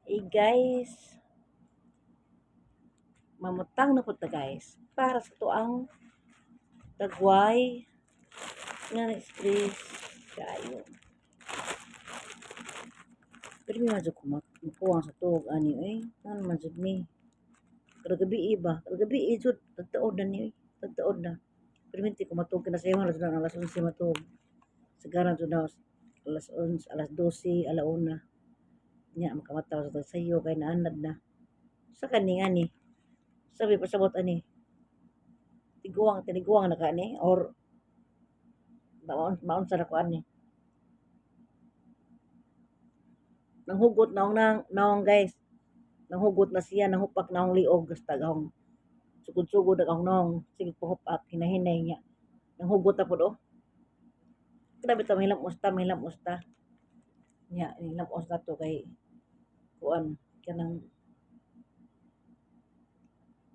Hey guys, mamutang na pud ta, guys, para sa tuang dagway nga na-stress kaayo. Pero may madyo ko makuha sa tuog ani eh. Ano man jud ni? Kada gabi ba? Kada gabi jud tagtaod na ni eh. Tagtaod na. Pero minti ko matuog kina sa alas na alas 11 matuog. Sagaran jud na alas 11, alas 12, alauna. Nya makamataw sa sayo kay naanad na. Sa kaning ani. Sabi pasabot ani. Tiguang tiniguang na ka ani or maun maunsa na ko ani. Nanghugot naong nang naong, guys. Nanghugot na siya, nanghupak na akong liog basta akong sugod-sugod na akong naong sige pahupak hinahinay niya. Nanghugot na pud oh. Grabe ta mahilamos ta, mahilamos ta. Nya hilamos na to kay kuan kanang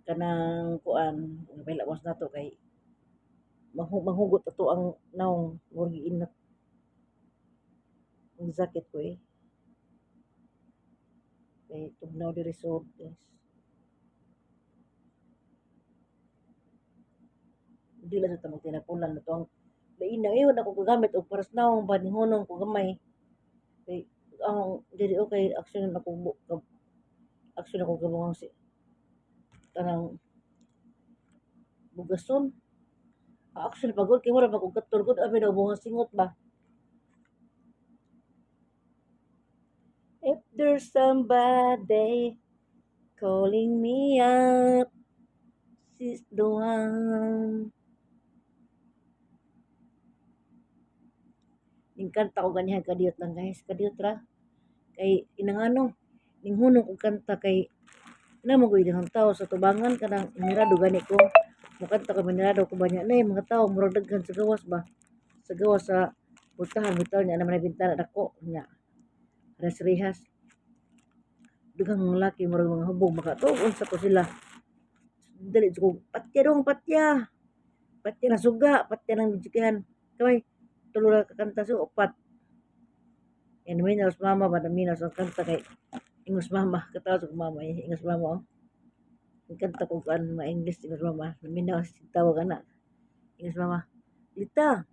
kanang kuan mahilamos na to kay manghugot ato ang naong, murag giinat ang jacket ko eh. Kay tugnaw diri sud, guys. Di lang sa tamang tinapulan na to ang lain na iyon ako gagamit og paras naong ba nihunong ko gamay. Kay ang diri okay action ako action ako gabang si kanang bugason. Action pagod kay mura pag katol gud abi na buhang singot ba. If there's somebody calling me up, she's the one. Ning kanta ko ganihan kadiyot lang, guys, kadiyot ra. Kay inangano, ning hunong og kanta kay na mo gud tao sa tubangan kanang mirado gani ko. Mukanta ko, mirado ko ba niya na mga tao murag daghan sa gawas ba. Sa gawas sa putahan bitaw niya naman ay bintana dako niya. Res rehas. Dughang mga laki murag mga hubog makatuog unsa ko sila. Dali ko patya dong patya. Patya na suga, patya ng bijikan. Kamay tulo ra ka kanta so upat. Yan minos mama ba na minos ang kanta kay ingos mama katawa sa mama eh, ingos mama oh. Ang kanta ko kuan ma English ingos mama minos tawag ana. Ingos mama. Lita,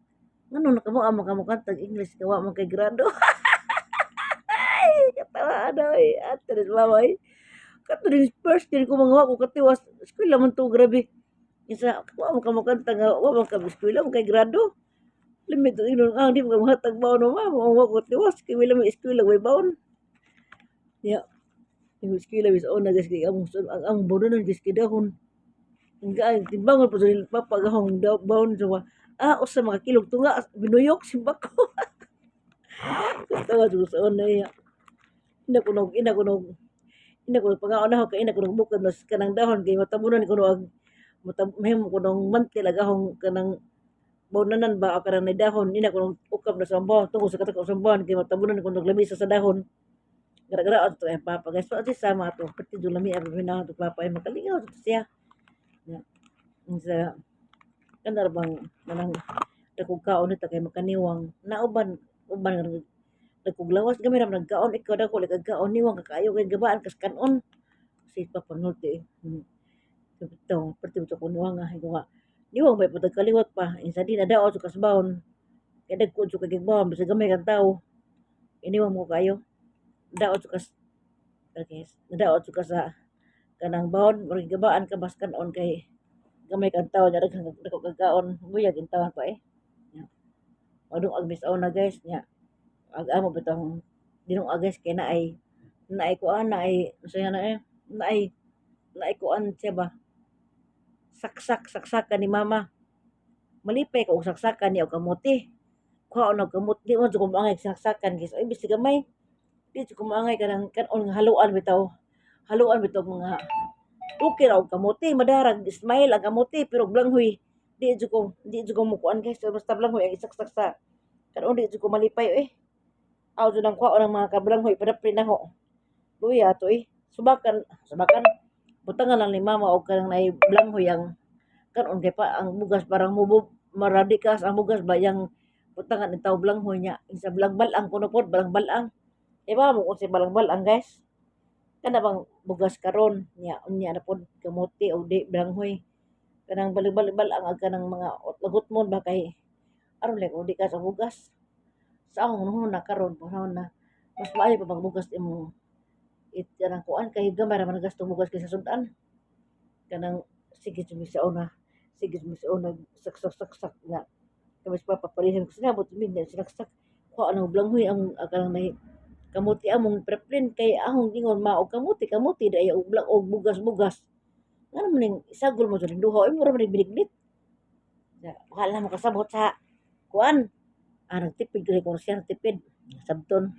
ngano na kamo amo kamo kanta English kawa man kay grado. Ay, katawa ano eh. Ate rin mama eh. Kato din first year ko mga ko katiwas. Eskwela man to grabe. Isa, wa man kamo kanta nga wa man ka eskwela man kay grado. Limit to inon ang di mo mahatag baon no mama wa ko tiwas kay wala may eskwela way baon. Ya. Yung eskwela bis ona guys kay ang bodonon guys kay dahon. Ang gaan timbangon pa sa papa gahong baon sa usa makakilog tunga binuyok simba ko. Katawa jud sa una iya. Ina kunog pangaon ako kay ina kunog bukod mas kanang dahon kay matabunan kuno ag matab mahimo kunong mantil agahong kanang baunanan ba o kanang dahon ina kunog ukab na sa ambon tungkol sa katak sa ambon kay matabunan kunog lamisa sa dahon. Gara-gara ato ay papa guys. So ati sama ato pati jud lami abi binaw to papa ay makalingaw to siya. Ya. Sa kanar bang manang dakog kaon nito kay makaniwang nauban uban dagkog lawas gamay ra man nagkaon ikaw dako lagi kaon niwang ka kaayo kay gabaan kas kanon si Papa Norte eh. Ito, perti ko niwang nga nga niwang may patag kaliwat pa insa di na daw sa kasbawon kay dagko sa kay baon bisag gamay kang tawo iniwang mo kayo daot sa kas okay nadaot sa sa kanang baon murag gabaan ka bas kanon kay gamay kang tawo nya daghang dako kag kaon buyag intawan pa eh. Nya. Madung ag misaw na guys nya ag amo bitong dinung guys kay naay kuan naay unsa na eh naay naay kuan siya ba saksak saksakan ni mama malipay ko og saksakan niya og kamote kuhaon og kamote di man jud ko maangay saksakan guys ay bisag gamay di jud ko maangay kanang kanon nga haluan bitaw mga okay ra og kamote madarag smile ang kamote pero blanghoy di jud ko mukuan guys basta blanghoy ang isaksak sa kanon di jud ko malipay eh. Aw jud ang kuhaon ang mga kablanghoy padapri na ho. Luya ato eh. Subakan, subakan. Butangan lang ni mama og kanang naay blanghoy ang kanon kay pa ang bugas parang mubub maradikas ang bugas ba yang butangan ni tao blanghoy niya. Isa balang balang kuno pod balang balang. Iba mo kung si balang balang guys. Kana bang bugas karon nya unya na pod kamote o di balanghoy. Kanang balik-balik ang kanang mga lagutmon ba kay aron lang di ka sa bugas. Sa akong hunahuna karon panahon na mas maayo pa magbugas imong it kanang kuan kay gamay ra man gasto bugas kaysa sud-an. Kanang sige jud mi sa una, sige jud mi sa una saksak saksak nga kami sa papa parihan ko sinabot mi na sinaksak kuha nang blanghoy ang kanang may kamuti among preplin kay ahong ingon ma og kamuti kamuti dai og blang og bugas bugas. Ngano man ning isagol mo jud ning duha oy mura man ning binignit. Wala mo kasabot sa kuan. Ah, nagtipid kay ko siya tipid sabton.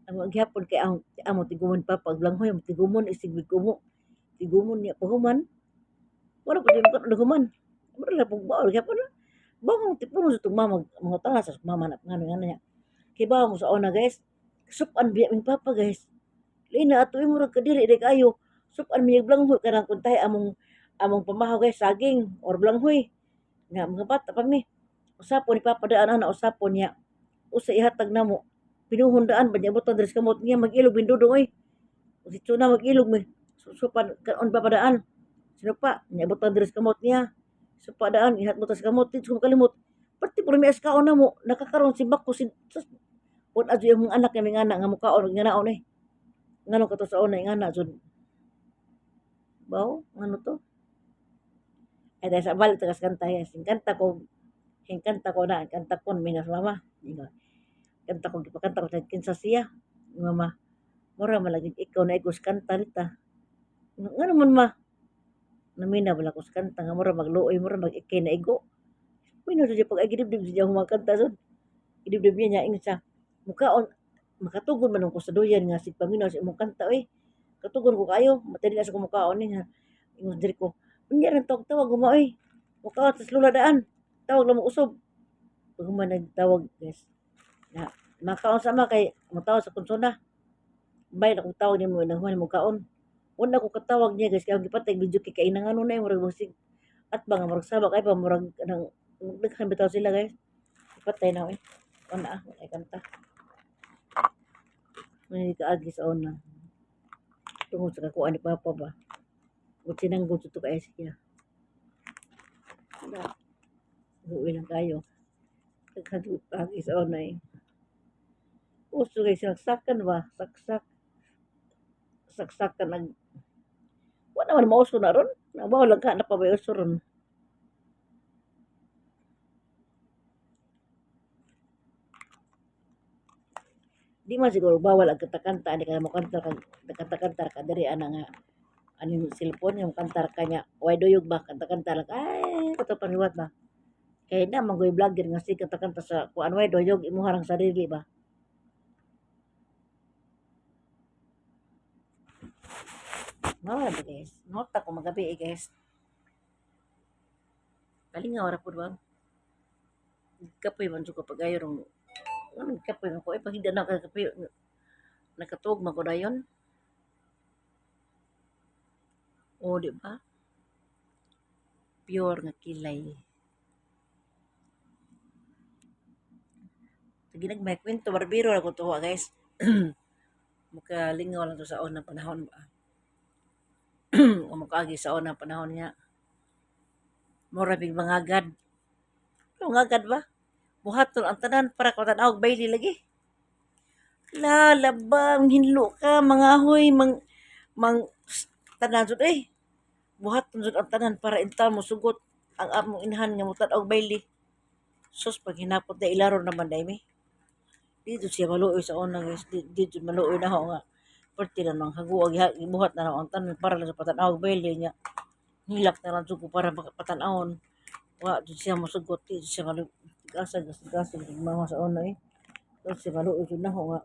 Ang gihapon kay ang amo tigumon papa og blanghoy amo tigumon isig kumo. Tigumon niya pahuman. Wala pa jud ko human. Mura lang pug baol gihapon na. Bangong tipunon sa itong mama, mga tala sa mama na ngano ngano niya. Kay ba mo sa una guys, supan biya ming papa guys. Lain na ato murag kadiri di kayo. Supan mi blanghoy kanang kuntay among among pamahaw guys, saging or blanghoy. Nga mga bata pa mi. Usapon ni papa daan ana usapon niya. Usa ihatag namo. Pinuhon daan ba niya butan diri sa kamot niya mag-ilog bindudong oy. Si Tsuna mag-ilog mi. Supan kaon pa daan. Sino pa niya butan diri sa kamot niya. Supa daan ihat mo sa kamot di ko makalimot. Perti puro mi as kaon namo nakakaron si Bako si sus pud adyo imong anak nga mingana nga mukaon nga naon eh. Ngano kato sa una ingana jud. Baw ngano to? Ay dahil sa balik tagas kanta yes. Kanta ko kanta ko na kanta ko minas mama. Ingon. Kanta ko gipakanta ko sa kinsa siya. Mama. Mura man lagi ikaw na igos kanta rita. Ngano man ma? Namina wala ko sa kanta nga mura magluoy mura mag ikay na igo. Mino jud pag ay gidibdib siya humakanta jud. Gidibdib niya niya ingon siya. Mukaon makatugon man ko sa duyan nga sig paminaw sa imong kanta oy. Katugon ko kayo, matili na sa kumukaon niya. Ingon diri ko. Unya ran tawag tawag guma oy. Mukaon sa lula daan. Tawag lang mo usob. Pag human nagtawag guys. Na makaon sama kay motawag sa konsona. Bay na kung tawag nimo nang human mo kaon. Wala ko katawag niya guys kay akong gipatay video kay kainangan na murag basig at ba nga murag sabak ay pa murag kanang daghan bitaw sila guys. Ipatay na eh. Wala ah, wala kanta. May kaagi sa una. Tungod sa kakuha ni Papa ba. Kung sinanggol sa kay siya. Wala. Buwi lang kayo. Daghan kaagi sa una eh. Uso kay sinaksakan ba? Saksak. Saksakan nag wala man mauso na ron. Nabaw lang ka na pa ba uso ron. Di man siguro bawal ang kanta-kanta, hindi ka na mo kanta kag kanta-kanta ka diri ana nga aning cellphone yung kanta ka niya. Way duyog ba kanta-kanta lang ay kato panghiwat ba. Kay na manggoy vlogger nga sig kanta-kanta sa kuan way duyog imuha rang sarili ba. Mao ra ba guys. Nota ko magabi eh, guys. Kalingaw ra pud ba. Kapoy man jud ko pag-ayo rong ano kapoy man ko eh paghigda na ka kapoy nakatuog man ko dayon. O di ba? Pure nga kilay. Sige nagmay kwento barbero ra ko tuwa guys. Mukalingaw lang to sa unang panahon ba. O mukaagi sa unang panahon niya. Mura big mangagad. Mangagad ba? Buhaton ang tanan para ko tan-aw og baili lagi. Lalabang hinlo ka mga ahoy mang mang tanan jud eh. Buhaton jud ang tanan para inta mo sugot ang among inahan nga mo tan-aw og baili. Sus pag hinapot na ilaro naman dai mi. Dito siya maluoy sa una guys. Dito maluoy na ako nga. Perti na nang haguag ibuhat na ang tanan para lang sa patan-aw og baili niya. Hilak na lang jud ko para makapatan-awon. Wa jud siya mosugot di jud siya maluoy. Gasa gasa gasa mama sa una eh. Dito siya maluoy jud nako nga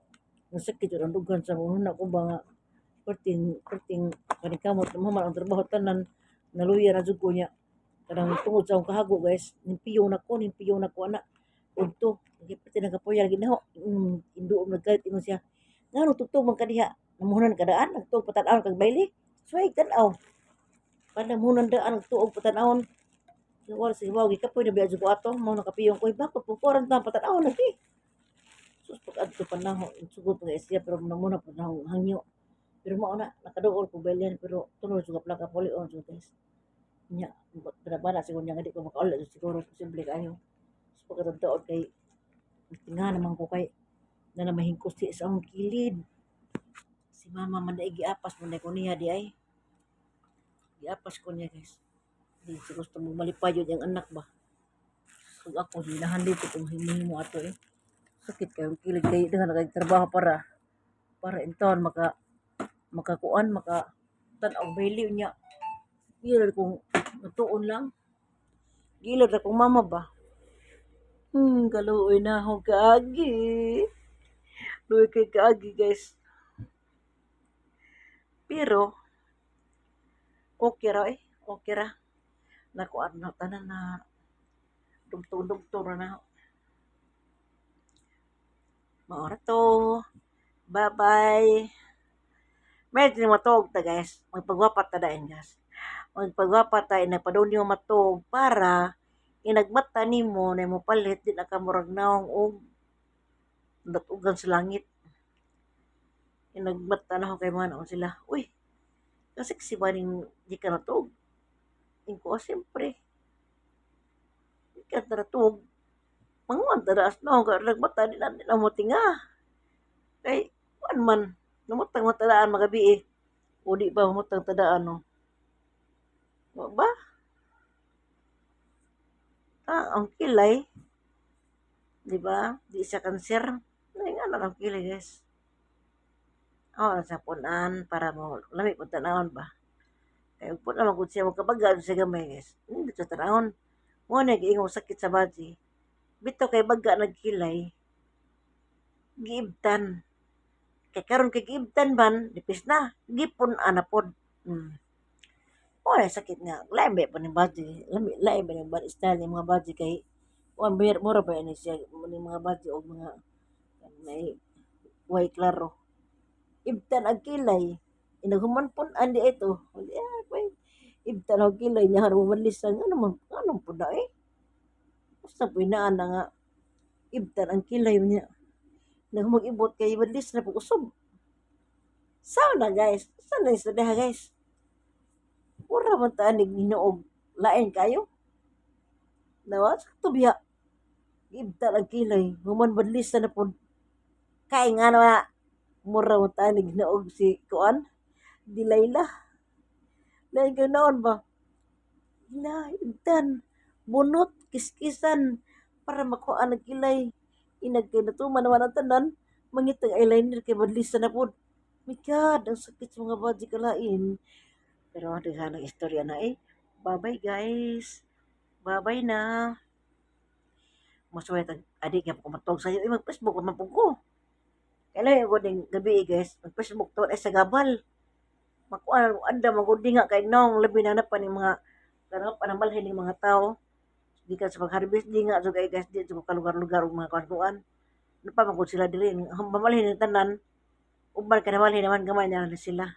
nasakit jud ang dughan sa una ko ba nga perting perting kanikamot mo man ang trabaho tanan naluya na jud ko niya. Kanang tungod sa akong kahago guys, nimpiyong na ko ana. Udto, pati nagapoya lagi naho. Induom nagkalit ingon siya. Ngano tugtog man kadiha? Namuhunan ka daan, nagtuog patan-awon kag baili. Sway tan-aw. Panamuhunan daan nagtuog patan-awon. Wala sa iwaw, gikapoy na biya jud ko ato, mao nakapiyong ko, bakit po koran ta patan-awon lagi. Sus pag adto pa naho, sugod pa siya pero namuna pa naho hangyo. Pero mao na nakaduol ko bilin, pero tulo jud ka plaka puli-on jud, guys. Nya bana siguro niya nga di ko makauli siguro, posible kaayo. Sa pagkatagtaod kay tinga naman ko kay na mahingkusi sa akong kilid. Si mama man na giapas man ko niya di ay. Giapas ko niya, guys. Di siya gusto mo malipayod yung anak ba. Kung ako ginahan dito kung himo ato eh. Sakit kayo kilid kay daghan na kay trabaho para inton makakuan, maka tan-aw bayli niya. Gilad kung natuon lang. Gilad akong mama ba. Kaluoy na ako kaagi. Luoy kay kaagi, guys. Pero okay ra eh. Okay ra. Nakuan na tanan na dugtong-dugtong na na. Mao ra to. Bye-bye. Medyo matuog ta, guys. Magpagwapa ta dayon, guys. Magpagwapa ta, inagpadunyo matuog para inagmata nimo na mo palit di na ka murag naong og datugan sa langit. Inagmata na ako kay mga naon sila. "Uy, kasiksi ba ning di ka natuog?" Ingko, "Ah, siyempre. Di ka natuog. Manguan ta as no, nagmata di na mo tinga. Kay, kuan man, namutang matadaan magabi eh. O di ba mamutang tadaan no? Wa ba? Ah, ang kilay. Di ba? Di siya kanser. Ay, nga na ang kilay, guys. Oh, sa punan para mo lami pud tanawon ba. Kay ug pud naman gud siya magkabaga sa gamay, guys. Hindi sa tanawon. Mo na giingong sakit sa body. Bitaw kay baga nagkilay. Giibtan. Kay karon kay giibtan man, nipis na, gipun-an na pod. Mo na sakit nga. Lain ba pa ning body? Lami lain ba ning body style ning mga body kay kuan mura ba ni siya ning mga body og mga may way klaro. Ibtan ang kilay. Inaghuman pun-an di ito. Ibtan ang kilay niya harong manlisan. Ano man, ano po na eh? Basta po inaan na nga. Ibtan ang kilay niya. Nagmag-ibot kay manlis na po usog. Sana, guys. Sana sa diha, guys. Mura man ta nig hinuog. Lain kayo. Nawa, sakto biya. Ibtan ang kilay. Human manlisan na po. Kay nga na mura man ta nig hinuog si kuan. Dilayla. Lain kayo noon ba? Ila, ibtan. Bunot, kiskisan. Para makuha ang kilay. Inag kay natuman naman ang tanan. Mangitag eyeliner kay badlisa na pod. My God, ang sakit sa mga body kalain. Pero daghan ang istorya na eh. Bye-bye, guys. Bye-bye na. Masuway tag adi kay ko matog sayo eh, mag-Facebook man pud ko. Kailangan ko ning gabi eh, guys, mag-Facebook to ay sa gabal. Makuha anda magudi nga kay naong labi na pa ning mga kanang panamalhin ning mga tao. Gikan sa pag-harvest di nga jud ay, guys, di jud ko kalugar-lugar og mga kuan-kuan. Napa man gud sila diri mamalhin ning tanan. Uban ka namalhin naman gamay na lang sila.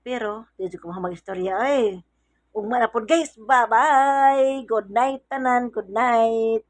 Pero di jud ko mag-istorya ay. Ugma na pod, guys. Bye-bye. Good night tanan. Good night.